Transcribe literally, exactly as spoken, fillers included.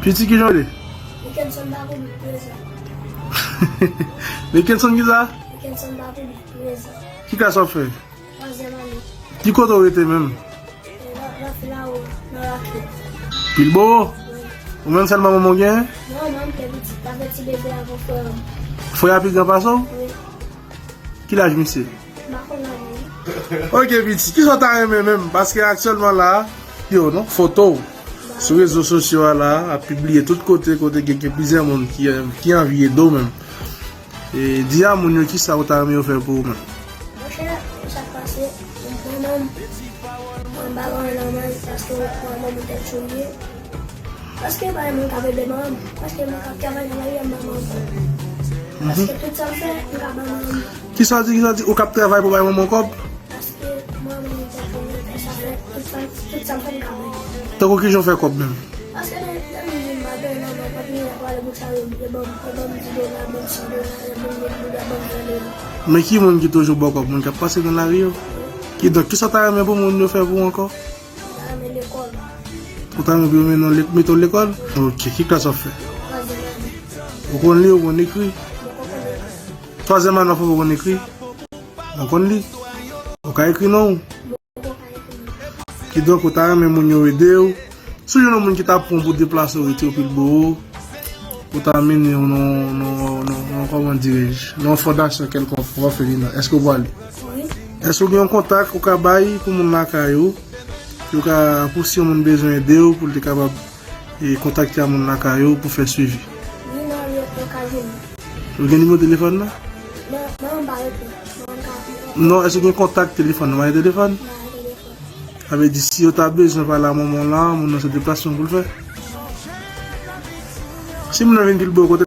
Piti, kijan w rele? Mikenson Bakoubit, prezan. Mikenson ki sa? Mikenson Bakoubit, prezan. Ki klas w ap fè? Twazyèm ane. Ki kote w rete menm? E, nan, nan Filawo, nan Rakye. Pilbowo? Wi. Ou menm sèlman manman w gen? Non, manman m gen pitit, avèk ti bebe avè frè m. Frè a pi gran pase w? Wi. Ki laj misye? M pa konn laj li. Ok, piti. Kisa w ta renmen menm? Paske aktyèlman la, yo, non, foto w sou rezo sosyo a la, ap pibliye tout kote, kote gen, gen plizyè moun ki, ki anvi ede w menm. E, di a moun yo kisa w ta renmen yo fè pou ou menm. Monchè, sa k pase, manman m, m pa gen anyen nan men l, paske manman m te touye. Paske pa gen moun k ap ede manman m. Paske mwen k ap travay nan lari a, m pa manman m. Paske tout sa m fè, m ka bay manman m. Kisa w di, kisa w di? Ou k ap travay pou bay manman w kòb? Paske manman m te touye, sa fè tout sa, tout sa m fè, m ka bay. Tankou kijan w fè kòb menm? Paske nan, nan mizin m pa gen nan men, pa gen nan pale bouk sa yo, yo ban m, yo ban m dis dola, ban m san dola, yo ban m ven dola, ban m ven dola. Men ki moun ki toujou ba w kòb? Moun k ap pase nan lari yo? Kidonk, kisa w ta renmen pou moun yo fè pou ou ankò? Mwen ta renmen lekòl. Ou ta renmen pou yo mennen w lek-, mete w lekòl? Ok, ki klas w ap fè? Twazyèm ane. Ou konn li, ou konn ekri? Mwen konn ekri. Twazyèm ane w ap fè, ou konn ekri? Ou konn li? Ou ka ekri non? Mwen konn ekri non. Kidonk, ou ta renmen moun yo ede w? Si w jwenn yon moun ki ta pran w pou deplase w rete w Pilbowo, ou ta mennen w nan, nan, nan, nan, kòman dirèj, nan yon fondasyon kèlkonk pou òfelina. Èske w pwale? Wi. Èske w gen yon kontak ou ka bay pou moun lakay ou? Yo ka, pou si yon moun bezwen ede w, pou l te kapab, e, kontakte a moun lakay ou pou fè swivi. Wi, nan yo, yo ka jwenn mwen. Ou gen nimewo telefòn nan? Non, non, m pa rete. Non, m ka. Non, èske w gen kontak telefòn nan? Ou pa gen telefòn? M pa gen telefòn. Sa vle di, si yo ta bezwen pale a manman w la, moun nan se deplase pou l fè. Si moun nan vin Pilbowo, kote